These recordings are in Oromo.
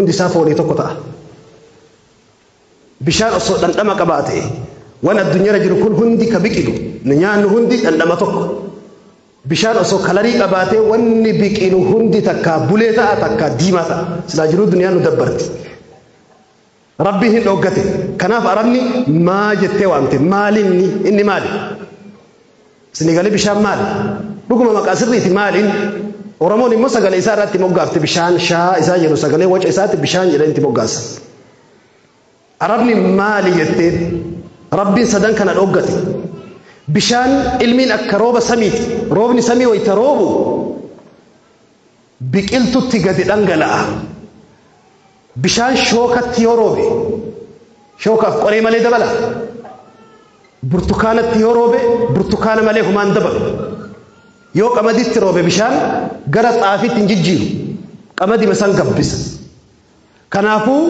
Hundi isaa foolii tokko ta'a. Bishaan osoo dhandhama qabaate, waan addunyaarra jiru kun hundi ka biqilu, nu nyaannu hundi dhandhama tokko. Bishaan osoo kalarii qabaatee, wanni biqilu hundi takkaa bulee ta'a, takkaa diimaa ta'a. Silaa jiruu duniyaan nu dabbarti. Rabbiin hin dhoggate. Kanaaf Arabni maa jettee waamte? Maalinni inni maali? Isinii galee, bishaan maali? Dhuguma maqaa sirriiti, maaliin? Oromoon immoo sagalee isaa irratti moggaafte. Bishaan shaa isaa jedhu, sagalee waca isaatti bishaan jedhanii itti moggaasa. Arabni maali jettee Rabbiin sadan kana dhoggate. Bishaan ilmiin akka rooba samiiti. Roobni samii wayita roobu biqiltutti gadi dhangala'a. Bishaan shookatti yoo roobe, shookaaf qoree malee dabala. Burtukaanatti yoo roobe, burtukaana malee humaan dabalu. Yoo qamaditti roobe, bishaan gara xaafiitti hin jijjiiru. Qamadima san gabbisa. Kanaafuu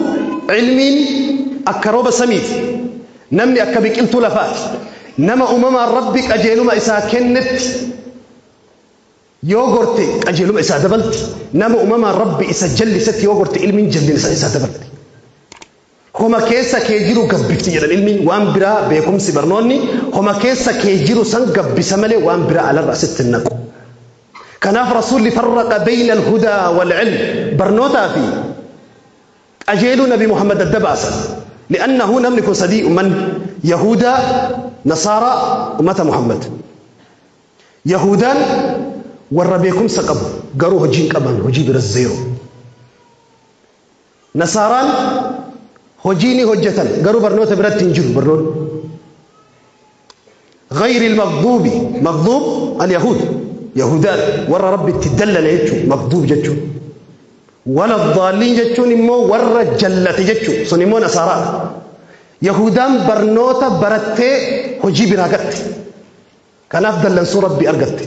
ilmiin akka rooba samiiti. Namni akka biqiltuu lafaati. Nama uumamaan Rabbi qajeeluma isaa kennetti yoo gorte, qajeeluma isaa dabalti. Nama uumamaan Rabbi isa jallisetti yoo gorte, ilmiin jallina isaa dabalti. Homa keessa kee jiru gabbifti jedhan ilmiin. Waan biraa beekumsi, barnoonni homa keessa kee jiru san gabbisa malee waan biraa alarra asitti hin naqu. Kanaaf Rasuulli farraqa bayna alhudaa wal ilm, barnootaa fi qajeeluu Nabi Muhammad adda baasan. Li'annahu namni kun sadii: ummanni Yahudaa, Nasaaraa, ummata Muhammad. Yahudaan warra beekumsa qabu, garuu hojii hin qaban, hojii bira zero. Nasaaraan hojii ni hojjetan, garuu barnoota biratti hin jiru barnoonni. غير المغضوب، مغضوب اليهود، يهودان warra Rabbi itti dallane jechuun مغضوب jechuun. ولا الضالين jechuun immoo warra jallate jechuun, sun immoo Nasaaraa. Yahudaan barnoota barattee hojii biraa gatte. Kanaaf dallansuu Rabbi argatte.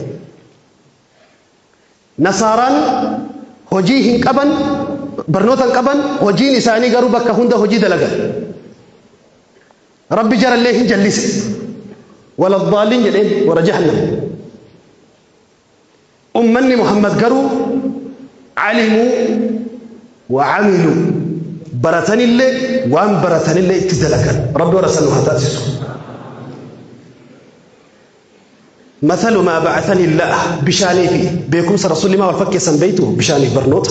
Nasaaraan hojii hin qaban, barnoota hin qaban, hojiin isaanii garuu bakka hunda hojii dalagan. Rabbi jarallee hin jallise. ولا الضالين jedheen, warra jahannam. Ummanni Muhammad garuu علموا وعملوا, baratanillee waan baratanillee itti dalagan. Rabbi warra san nu haa taasisu. مثل ما بعثني الله, bishaanii fi beekumsa Rasuulli maa wal fakkeessan beeytu? Bishaaniif barnoota.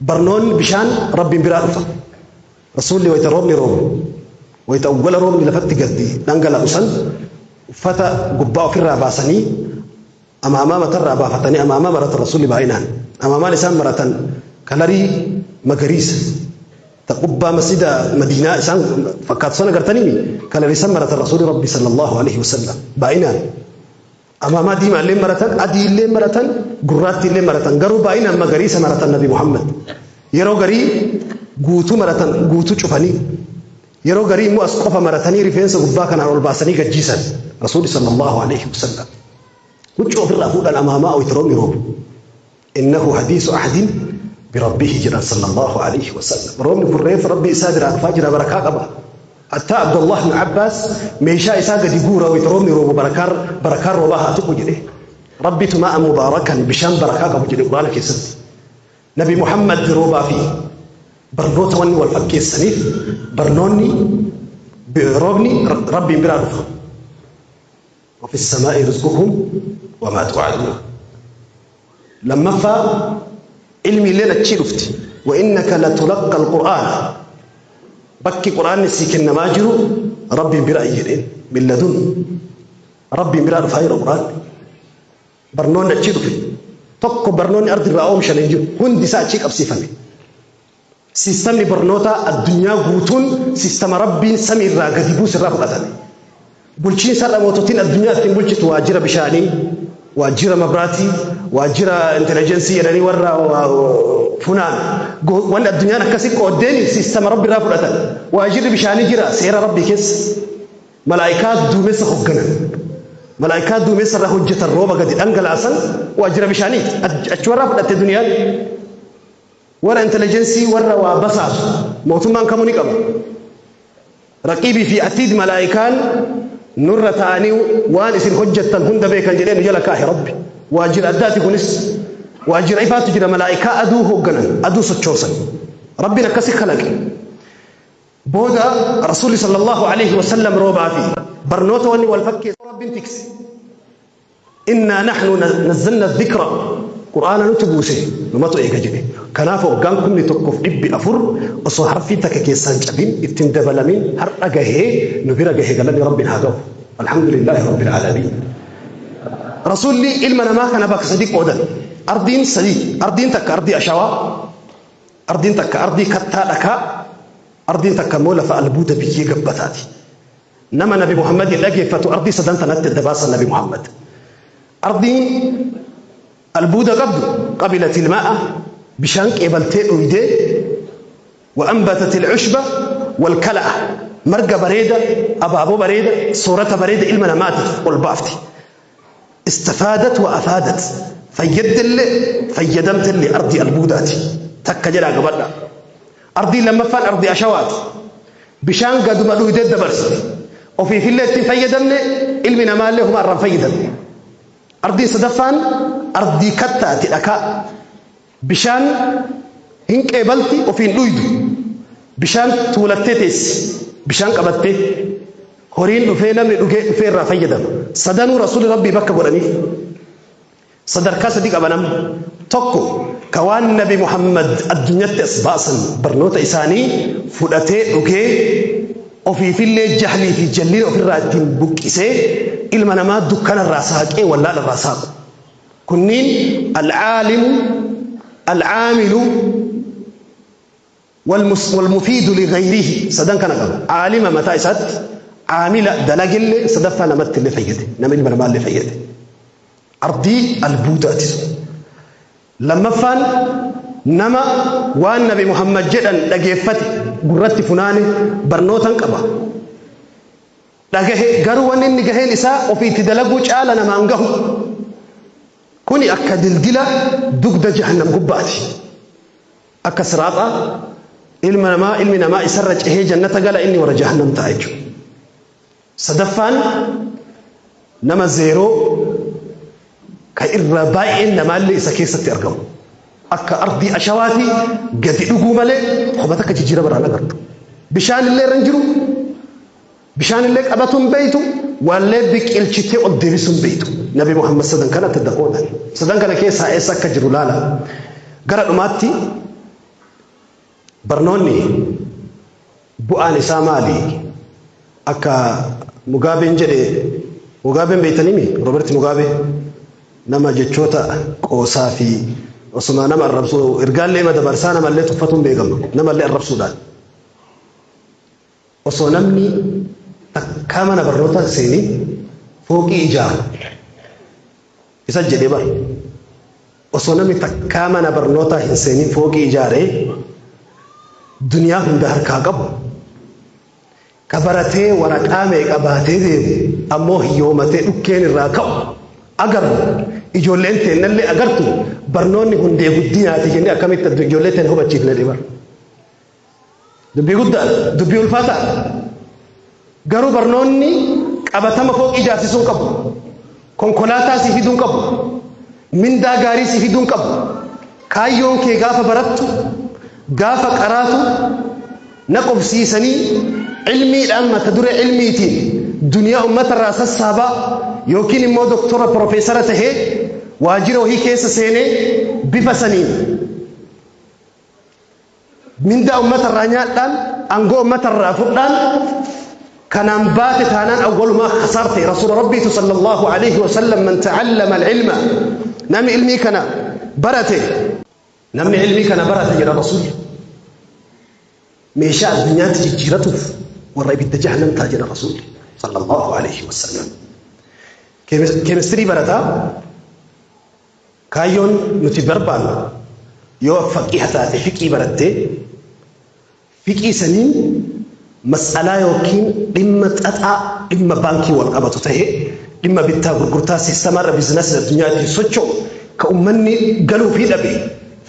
Barnoonni bishaan Rabbiin biraa dhufa. Rasuulli wayita roobni roobu, wayita awwala roobni lafatti gadi dhangala'u san, uffata gubbaa ofirraa baasanii amaamaa matarraa baafatanii amaamaa maratan. Rasuulli baay'inaan amaamaan isaan maratan kalarii magariisa ta qubbaa masjida Madiinaa isaan fakkaatu sana gartanii, kalarii san maratan. Rasuulli Rabbi صلى الله عليه وسلم baay'inaan amaamaa diimaa illee maratan, adii illee maratan, gurraattii illee maratan, garuu baay'inaan magariisa maratan. Nabi Muhammad yeroo garii guutuu maratan, guutuu cufanii, yeroo garii immoo as qofa maratanii rifeensa gubbaa kanaan ol baasanii gajjiisan. Rasuulli صلى الله عليه وسلم huccuu ofirraa fuudhan amaamaa wayita roobni roobu. إنه حديث عهد بربه jedhan صلى الله عليه وسلم. Roobni kun reefa Rabbi isaa biraa dhufaa jira, barakaa qaba. Hatta Abdullah ibn Abbas meeshaa isaa gadi guura wayita roobni roobu, barakaan roobaa haa tuqu jedhe. Rabbitu ماء مباركا, bishaan barakaa qabu jedhe Quraana keessatti. Nabi Muhammad roobaa fi barnoota wanni wal fakkeessaniif, barnoonni, roobni Rabbiin biraa dhufa. وفي السماء رزقكم وما توعدون. Lammaffaa, ilmi illeen achii dhufti. وإنك لتلقى القرآن, bakki Quraanni sii kennamaa jiru Rabbiin bira jedheen. من لدن, Rabbiin biraa dhufaa jira Quraanni. Barnoonni achii dhufe. Tokko barnoonni ardi irraa oomishan hin jiru, hundi isaa achii qabsiifame. Siistamni barnoota addunyaa guutuun siistama Rabbiin samii irraa gadi buuse irraa fudhatame. Bulchiinsa har'a moototiin addunyaa ittiin bulchitu, waajjira bishaanii, waajjira mabraatii, waajjira intelligence jedhanii warra funaan, wanni addunyaan akkasii qooddeen siistama Rabbi irraa fudhatan. Waajjirri bishaanii jira seera Rabbii keessa. Malaayikaa duumessa hoogganan. Malaayikaa duumessa irraa hojjetan, rooba gadi dhangalaasan, waajjira bishaaniiti. Achi warraa fudhatte duniyaan. Warra intelligence, warra waa basaasu, mootummaan kamuu ni qaba. Raqiibii fi Atiid, malaayikaan nurra ta'anii waan isin hojjettan hunda beekan jedhee nu jala kaahe Rabbi. Waajjira addaati kunis. Waajjira ifaatu jira, malaayikaa aduu hoogganan, aduu sochoosan. Rabbiin akkasi kalaqe. Booda Rasuulli sallallahu alaihi wasallam roobaa fi barnoota wanni wal fakkeessu Rabbiin tikse. Innaa nahnu nazzalna dhikra, Qur'aana nuti buuse, numatu eega jedhe. Kanaaf waggaan 1400 osoo harfii takka keessaan cabin ittiin dabalamin har'a gahee nu bira gahee, galanni Rabbiin haa gahu. Alhamdulillahi Rabbil aalamiin. Rasuulli ilma namaa kana bakka sadii qoodan. Ardiin sadii, ardiin takka ardii ashawaa, ardiin takka ardii kattaa dhakaa, ardiin takka immoo lafa albuuda biyyee gabbataati. Nama Nabi Muhammad dhageeffatu ardii sadan tanatti adda baasan Nabi Muhammad. Ardiin albuuda qabdu qabilat ilmaa'a, bishaan qeebaltee dhuydee, وأنبتت العشب والكلأ, marga bareeda, abaaboo bareeda, soorata bareeda ilma namaatiif ol baafti. استفادت وأفادت, fayyaddellee fayyadamtellee ardii albuudaati. Takka jedhaa qabadha. Ardii lammaffaan ardii ashawaati. Bishaan gaduma dhuydee dabarsite. Ofiifillee ittiin fayyadamne, ilmi namaallee huma irraan fayyadamne. Ardiin sadaffaan ardii kattaati, dhakaa. Bishaan hin qeebalti, ofiin dhuydu. Bishaan tuulattee teessi. Bishaan qabattee. Horiin dhufee, namni dhugee dhufee irraa fayyadama. Sadanuu Rasuulli Rabbii bakka godhaniif. Sadarkaa sadii qaba namni. Tokko ka waan Nabi Muhammad addunyatti as baasan barnoota isaanii fudhatee dhugee ofiifillee jahlii fi jallina ofirraa ittiin buqqisee ilma namaa dukkanarraa saaqee wallaalarraa saaqu. Kunniin العالم العامل والمفيد لغيره, sadan kana qaba. Caalima mataa isaatti, caamila dalagillee, sadaffaa namatti illee fayyade, nama ilma namaallee fayyade. Ardii albuudaati sun. Lammaffaan nama waan Nabi Muhammad jedhan dhageeffate, gurratti funaane, barnootan qaba. Dhagahe, garuu wanni inni gaheen isaa ofiitti dalaguu caala namaan gahu. Kuni akka dildila dugda jahannam gubbaati. Akka siraaxaa ilma namaa, ilmi namaa isarra cehee jannata gala, inni warra jahannam ta'a jechuudha. Sadaffaan nama zeeroo ka irra baay'een namaallee isa keessatti argamu. Akka ardii ashawaati, gadi dhuguu malee homa takka jijjiirama irraa agartu. Bishaan illee irra hin jiru. Bishaan illee qabatu hin beeytu. Waallee biqilchitee ol deebisuu hin beeytu. Nabi Muhammad sadan kana adda qoodan. Sadan kana keessaa eessa akka jiru laala. Gara dhumaatti, barnoonni bu'aan isaa maali? Akka Mugaabeen jedhe, Mugaabeen beeytanimi, Roobert Mugaabee, nama jechoota qoosaa fi osuma nama arrabsuu ergaallee ima dabarsaa, namallee tuffatuun beekama, namallee arrabsuudhaan. Osoo namni takkaa mana barnootaa seenii fooqii ijaaru isa jedhee bara. Osoo namni takkaa mana barnootaa hin seenin fooqii ijaaree duniyaa hunda harkaa qabu, ka baratee waraqaa meeqa baatee deemu ammoo hiyyoomatee dhukkeen irraa ka'u agarru, ijoolleen teennallee agartu, barnoonni hundee guddinaati jennee akkamitti ijoollee teenya hubachiifne dhibar. Dubbii guddaadha, dubbii ulfaataadha. Garuu barnoonni qabatama fooqii ijaarsisuu hin qabu. Konkolaataa si fiduu hin qabu. Mindaa gaarii si fiduu hin qabu. Kaayyoon kee gaafa barattu, gaafa qaraatu, na qobsiisanii ilmiidhaan, mata duree ilmiitiin duniyaa uummatarraa sassaabaa yookiin immoo doktora profeesara tahee waajjira wahii keessa seenee bifa saniin mindaa uummatarraa nyaadhaan, aangoo uummatarraa fudhaan kanaan baate taanaan awwalumaa khasarte. Rasuula Rabbiitu sallallahu alaihi wasallam, من تعلم العلم, namni ilmii kana barate, namni ilmii kana barate jedha Rasuulli, meeshaa addunyaatti jijjiiratuuf warra ibidda jahannam ta'a jedha Rasuulli sallallahu alaihi wasallam. Keemistirii barataa, kaayyoon nuti barbaannu yoo faqiha taate, fiqii barattee, fiqii saniin mas'alaa yookiin dhimma xaxaa, dhimma baankii wal qabatu ta'ee, dhimma bittaa gurgurtaa siistamarra biizinasii addunyaatiin socho'u ka ummanni galuu fi dhabe,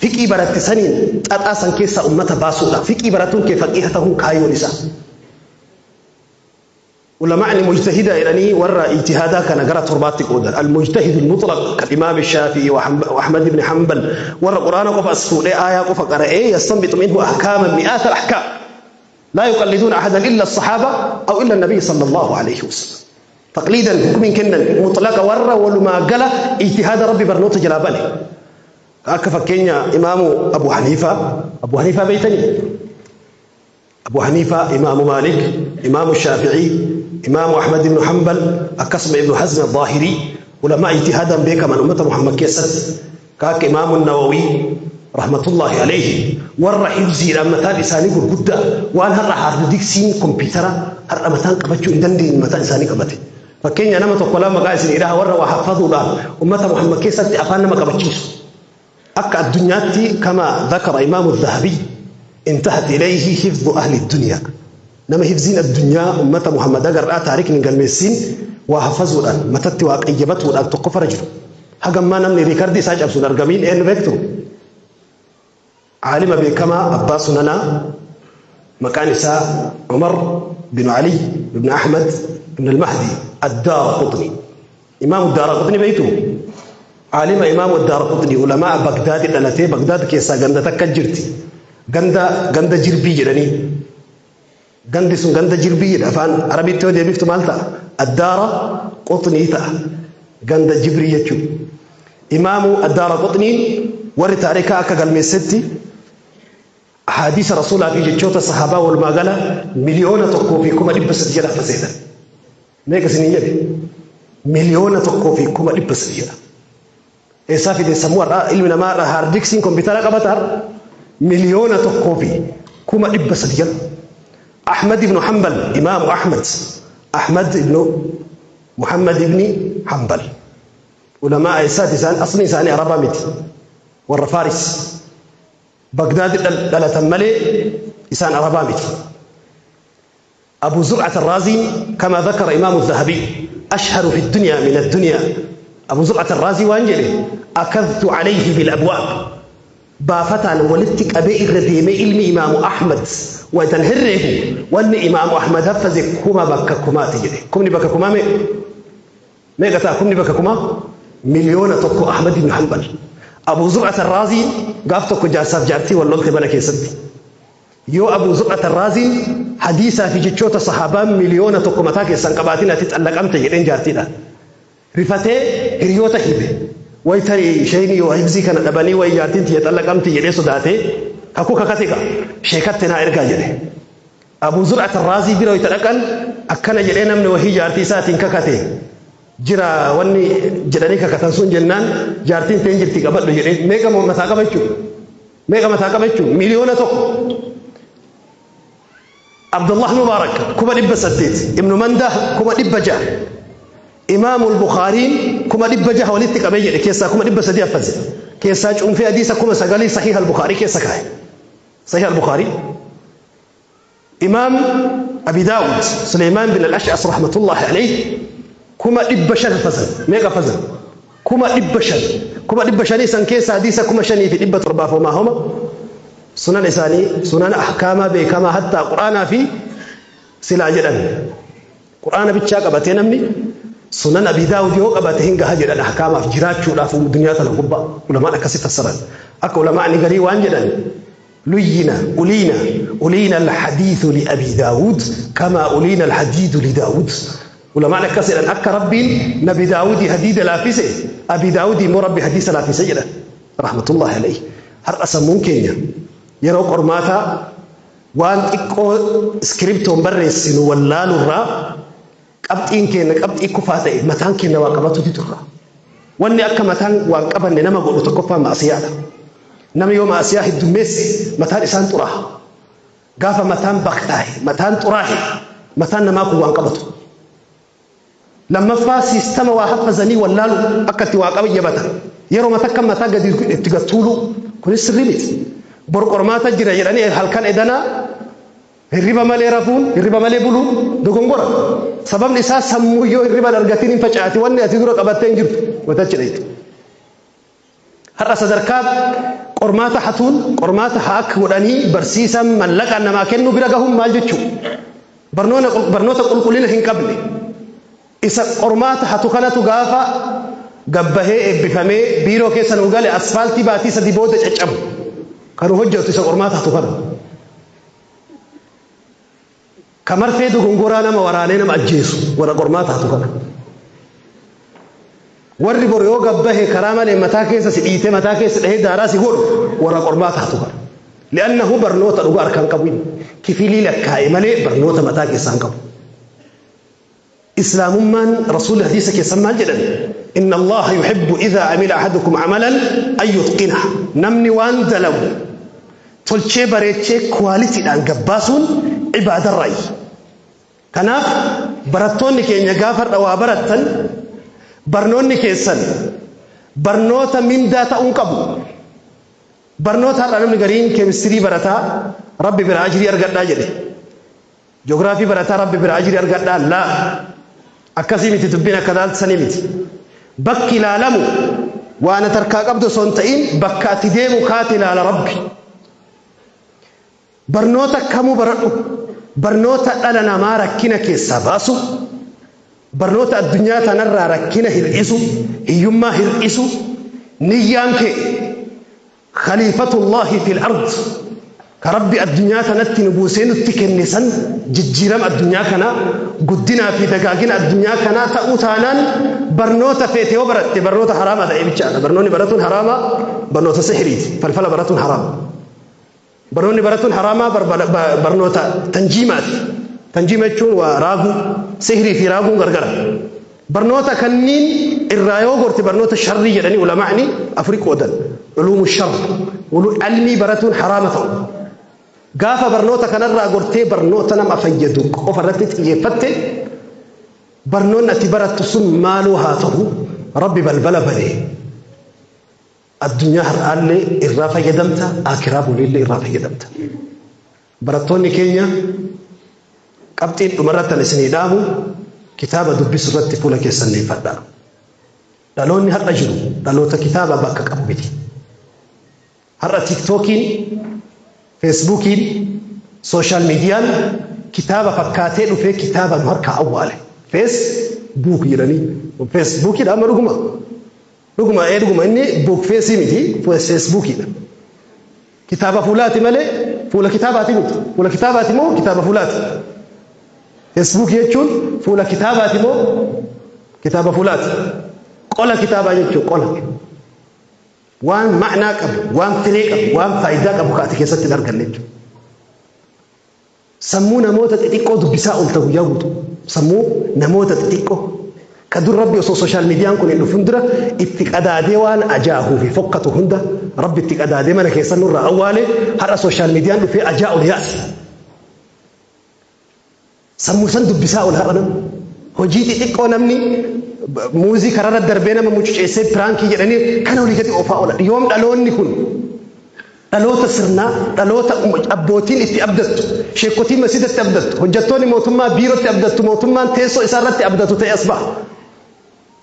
fiqii baratte saniin xaxaa san keessaa ummata baasuudha. Fiqii baratuun kee faqiha ta'uun kaayyoon isaa. Ulama'ni mujtahida jedhanii warra ijtihaadaa kana gara torbaatti qoodan. Al-mujtahidu al-mutlaq kan Imaam Shaafi'i wa Ahmad ibn Hanbal warra Qur'aana qofa as fuudhee aayaa qofa qara'ee yastanbitu minhu ahkaaman mi'aata al-ahkaam. لا يقلدون أحدا إلا الصحابة أو إلا النبي صلى الله عليه وسلم. تقليدا حكم كنا مطلق ورا ولما قال اجتهاد ربي برنوت جلابله. Akka fakkeenya Imaamu Abu Haniifa, Abu Haniifa beeytanii? Abu Haniifa, Imaamu Maalik, Imaamu Shaafi'ii, Imaamu Ahmad ibn Hanbal, akkasuma Ibn Hazm al-Zaahiri, ulamaa ijtihaadaan beekaman ummata Muhammad keessatti ka akka Imaamu Nawawii rahmatullahi alayhi warra hifziidhaan mataan isaanii gurguddaa waan har'a haardiksiin kompiitara har'a mataan qabachuu hin dandeenye mataan isaanii qabate. Fakkeenya nama tokko lama maqaa isinii dhaha warra waa haffazuudhaan ummata Muhammad keessatti afaan nama qabachiisu. Akka addunyaatti kama dhakara Imaamu Dhahabii intahat ilayhi hifzu ahli dunyaa. Nama hifziin addunyaa ummata Muhammad agarraa taarikni hin galmeessiin waa haffazuudhaan matatti waa qayyabatuudhaan tokko fara jiru. Hagammaa namni riikardii isaa cabsuun argamiin eenyu beektu? Caalima beekamaa abbaa sunanaa maqaan isaa Umar bin Ali ibn Ahmad ibn al-Mahdi ad-Daaraqutni. Imaamu Daaraqutni beektu? Caalima Imaamu Daaraqutni ulamaa Bagdaadi dhalatee Bagdaad keessaa ganda takka jirti. Ganda ganda jirbii jedhanii. Gandi sun ganda jirbii jedha afaan Arabiitti yoo deebiftu maal ta'a? Addaara Qutnii ta'a. Ganda jibrii jechuudha. Imaamu Addaara Qutniin warri taarikaa akka galmeessetti hadiisa rasuulaa fi jechoota sahaabaa walumaa gala 1,300,000 jedha faseetan. Meeqa isiniin jedhe? 1,300,000 jedha. Eessaa fide sammuu har'aa ilmi namaa har'a hard diskiin kompiitara qabata har'a 1,300,000 jedha. Ahmad ibn Hanbal, Imaamu Ahmad, Ahmad ibn Muhammad ibn Hanbal. Ulamaa eessaati isaan asli isaanii Arabaa miti. Warra Faaris. Bagdaad dhalatan malee isaan Arabaa miti. أبو زرعة الرازي كما ذكر إمام الذهبي أشهر في الدنيا من الدنيا. أبو زرعة الرازي وأنجله أكذت عليه بالأبواب بافتان ولدتك أبي الرديمي علمي إمام أحمد وتنهره وأن إمام أحمد هفز كما بكا كما تجري كمني بكا كما مي ميقتا كمني بكا كما 1,000,000 أحمد بن حنبل. أبو زرعة الرازي قافتك جاسف جارتي واللولت بلك يسدي yoo Abu Zur'at Arraaziin hadiisaa fi jechoota sahaabaa 1,000,000 mataa keessan qabaatiin ati xallaqamte jedheen jaartiidha. Rifatee hiriyoota hibe. Way tarii isheen yoo hifzii kana dhabanii way jaartiin tiyya xallaqamte jedhee sodaatee kakuu kakate ka sheekatte naa ergaa jedhe. Abu Zur'at Arraazii bira wayita dhaqan akkana jedhee namni wahii jaartii isaatiin kakate. Jira wanni jedhanii kakatan sun jennaan jaartiin teen jirti qabadhu jedhee meeqa mataa qaba jechuudha. Meeqa mataa qaba jechuudha 1,000,000. عبد الله مبارك 800,000، ابن منده 600,000، إمام البخاري 600,000 ولدت قبيل كيسا 300 فز كيسا جون في حديث 9 صحيح البخاري كيسا كاي صحيح البخاري. إمام أبي داود سليمان بن الأشعث رحمة الله عليه 500 فزن ميغا فزن 500 500 سن كيسا حديث 5 في 400 فما هما سنن إساني سنن أحكام بكما حتى قرآن في سلا جدًا قرآن بتشاك أبتين أمني سنن أبي داود يوك أبتهن جه جدًا أحكام في جرات شو في الدنيا تلقبة علماء كثير فسرا أك علماء نجري وان جدًا لينا أولينا أولينا الحديث لأبي داود كما أولينا الحديد لداود علماء كثير أك ربي نبي داود حديد لافسه أبي داود مربي حديث لافسه جدًا رحمة الله عليه هر ممكن yeroo qormaataa waan xiqqoo iskiriptoon barreessinu wallaalurraa qabxiin keenya qabxii kufaa ta'e mataan keenya waa qabatutu turra. Wanni akka mataan waan qabanne nama godhu tokkoffaa maasiyaadha. Nama yoo maasiyaa heddummeesse mataan isaan xuraaha. Gaafa mataan baktaahe mataan xuraahe mataan namaa kun waan qabatu. Lammaffaa siistama waa haffazanii wallaalu akka itti waa qabayyabatan. Yeroo matakka mataa gadi itti gattuulu kunis sirrii miti. Bor qormaata jira jedhanii halkan edanaa hirriba malee rafuun hirriba malee buluun dogongora. Sababni isaa sammuu yoo hirriba argatiin hin facaati wanni ati dura qabattee hin jirtu watachi dhayitu. Har'a sadarkaa qormaata hatuun qormaata haa akka godhanii barsiisan mallaqaan namaa kennuu bira gahuun maal jechuu? Barnoota qulqullina hin qabne. Isa qormaata hatu kanatu gaafa gabbahee eebbifamee biiroo keessa nu gale asfaaltii baatii 3 booda caccabu. Kan hojjetu isa qormaata hatu kana. Kamarfee dogongoraa nama waraanee nama ajjeesu warra qormaata hatu kana. Warri bor yoo gabbahe karaa malee mataa keessa si dhiitee mataa keessa dhahee daaraa si godhu warra qormaata hatu kana. Li'annahu barnoota dhugaa harkaan qabu kifilii lakkaa'e malee barnoota mataa keessaa hin qabu. Islaamummaan rasuulli hadiisa keessan maal jedhan? Inna Allaha yuhibbu idhaa amila ahadukum amalan an yutqina. Namni waan dalagu tolchee bareechee kwaalitiidhaan gabbaasuun ibaadarraayi. Kanaaf barattoonni keenya gaafa waa barattan barnoonni keessan barnoota mindaa ta'uun qabu. Barnoota har'a namni gariin keemistirii barataa rabbi biraa ajirii argadhaa jedhe. Joogiraafii barataa rabbi biraa ajirii argadhaa laa. Akkasii miti dubbiin akka laaltisanii miti. Bakki ilaalamu waan ati harkaa qabdu osoo hin ta'in bakka ati deemu kaati ilaala rabbi. Barnoota kamuu baradhu. Barnoota dhala namaa rakkina keessaa baasu. Barnoota addunyaa tanarraa rakkina hir'isu, hiyyummaa hir'isu, niyyaan kee khaliifatullaahi fil ard ka rabbi addunyaa tanatti nu buusee nutti kenne san jijjiirama addunyaa kanaa guddinaa fi dagaagina addunyaa kanaa ta'uu taanaan barnoota feete yoo baratte barnoota haraamaa ta'e bichaadha. Barnoonni baratuun haraamaa barnoota sihiriiti. Falfala baratuun haraama. Barnoonni baratuun haraamaa barnoota tanjiimaati. Tanjiima jechuun waa raaguu, sihirii fi raaguun gargara. Barnoota kanniin irraa yoo gorte barnoota sharrii jedhanii ulamaa'ni afuri qoodan. Uluumu shar, ilmii baratuun haraama ta'u. Gaafa barnoota kanarraa gortee barnoota nama fayyadu qofa irratti xiyyeeffatte barnoonni ati barattu sun maaloo haa ta'u rabbi balbala banee addunyaa har'aallee irraa fayyadamta akiraa boliillee irraa fayyadamta. Barattoonni keenya qabxiin dhumarratti an isinii dhaamu kitaaba dubbisu irratti fuula keessan leeffadhaa. Dhaloonni har'a jiru dhaloota kitaaba bakka qabu miti. Har'a tiiktookiin, feesbuukiin, sooshaal miidiyaan kitaaba fakkaatee dhufee kitaaba nu harkaa awwaale. Feesbuuk jedhanii. Feesbuukiidha amma dhuguma. Dhuguma ee dhuguma inni buuk feesii miti feesbuukiidha. Kitaaba fuulaati malee fuula kitaabaati miti. Fuula kitaabaati moo kitaaba fuulaati? Feesbuuk jechuun fuula kitaabaati moo kitaaba fuulaati? Qola kitaabaa jechuun qola. Waan ma'naa qabu, waan firee qabu, waan faayidaa qabu kaati keessatti hin arganne jechuudha. Sammuu namoota xixiqqoo dubbisaa oolta guyyaa guutuu. Sammuu namoota xixiqqoo. Ka dur rabbi osoo sooshaal miidiyaan kun hin dhufin dura itti qadaadee waan ajaa'uu fi fokkatu hunda rabbi itti qadaadee mana keessan nurraa awwaale har'a sooshaal miidiyaan dhufee ajaa'u yaase. Sammuu san dubbisaa oola har'a namni. Hojii xixiqqoo namni muuzii karaarra darbee nama mucuceessee piraankii jedhanii kana olii gadi oofaa oola. Yoom dhaloonni kun dhaloota sirnaa, dhaloota abbootiin itti abdattu, sheekotiin masjidatti abdattu, hojjettoonni mootummaa biirootti abdattu, mootummaan teessoo isaarratti abdatu ta'e as ba'a.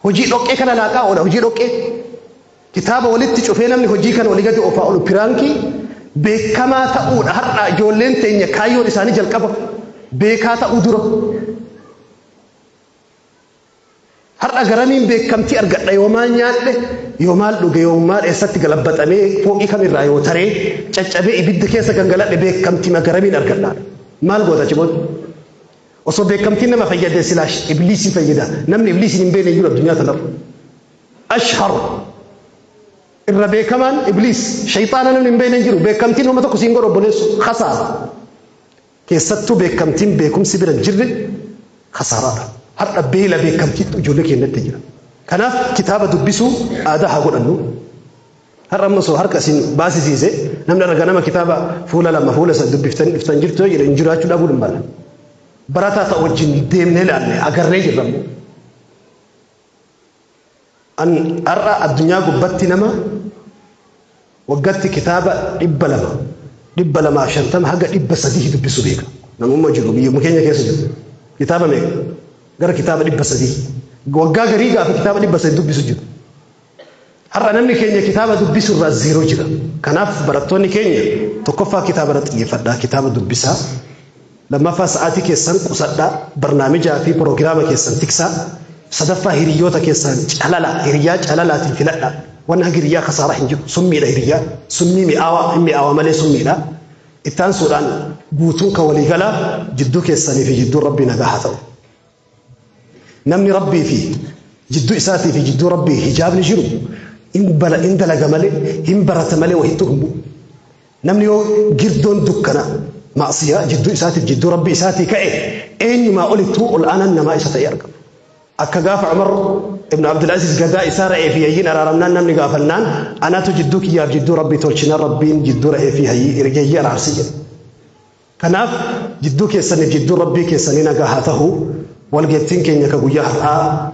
Hojii dhoqqee kana laaqaa oola, hojii dhoqqee. Kitaaba walitti cufee namni hojii kana olii gadi oofaa oolu piraankii beekamaa ta'uudha har'a ijoolleen teenya kaayyoon isaanii jalqaba beekaa ta'uu dura. Har'a garamiin beekamtii argadha yoo maal nyaadhe yoo maal dhuge yoo maal eessatti galabbaxamee fooqii kamirraa yoo taree caccabee ibidda keessa gangaladhe beekamtii garamiin argadha. Maal goota achi booda? Osoo beekamtiin nama fayyadee silaa ibliisiin fayyada. Namni ibliisiin hin beekne jiru addunyaa tanarra. Ashharu irra beekamaan ibliis shayxaana namni hin beekne jiru beekamtiin nama tokko siin godhu obboleessu khasaara. Keessattuu beekamtiin beekumsi bira hin jirre khasaaraadha. Har'a beela beekamtiitu ijoollee keenyatti jira. Kanaaf kitaaba dubbisuu aadaa haa godhannu. Har'a amma osoo harka isin baasisiise namni har'a ganama kitaaba fuula 2 fuula 3 dubbiftanii dhuftan jirtu yoo jedhe hin jiraachuu dhabuu hin mala. Barataa ta'u wajjin deemnee ilaalle agarree jirra immoo. An har'a addunyaa gubbatti nama waggaatti kitaaba 200, 250 haga 300 dubbisu beeka. Namummaa jiru biyyuma keenya keessa jiru. Kitaaba meeqa? Gara kitaaba 300. Waggaa garii gaafa kitaaba 300 dubbisu jiru. Har'a namni keenya kitaaba dubbisu irraa zeeroo jira. Kanaaf barattoonni keenya tokkoffaa kitaaba irratti xiyyeeffadhaa, kitaaba dubbisaa. Lammaffaa, sa'aatii keessan qusadhaa, barnaamijaa fi piroogiraama keessan tiksaa. Sadaffaa, hiriyoota keessan calala, hiriyaa calalaatiin filadhaa. Wanni haga hiriyaa kasaaraa hin jiru. Summiidha hiriyaa. Summii mi'aawaa, hin mi'aawaa malee summiidha. Ittaansuudhaan guutuun kan waliigalaa jidduu keessanii fi jidduu Rabbii nagaa haa ta'u. Namni Rabbii fi jidduu isaatii fi jidduu Rabbii hijaabni jiru hin dalaga malee, hin barata malee, wahittuu hin bu'u. Namni yoo girdoon dukkana ma'asiyaa jidduu isaatiif jidduu Rabbii isaatii ka'e, eenyumaa olittuu ol aanaan namaa isa ta'ee argama. Akka gaafa Umar ibn Abdulaziz gadaa isaa ra'ee fi hayyiin araaramnaan, namni gaafannaan, "Anatu jidduu kiyyaaf jidduu Rabbii tolchinaan Rabbiin jidduu ra'ee fi hayyii araarsi" jedhe. Kanaaf jidduu keessaniif jidduu Rabbii keessanii nagaa haa ta'u. Walgeettiin keenya ka guyyaa har'aa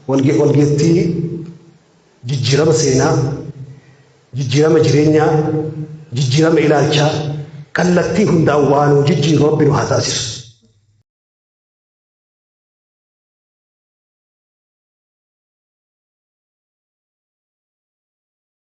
walgeettii jijjiirama seenaa, jijjiirama jireenyaa, jijjiirama ilaalchaa, kallattii hundaan waanuu jijjiiru Rabbi nu haa taasisu.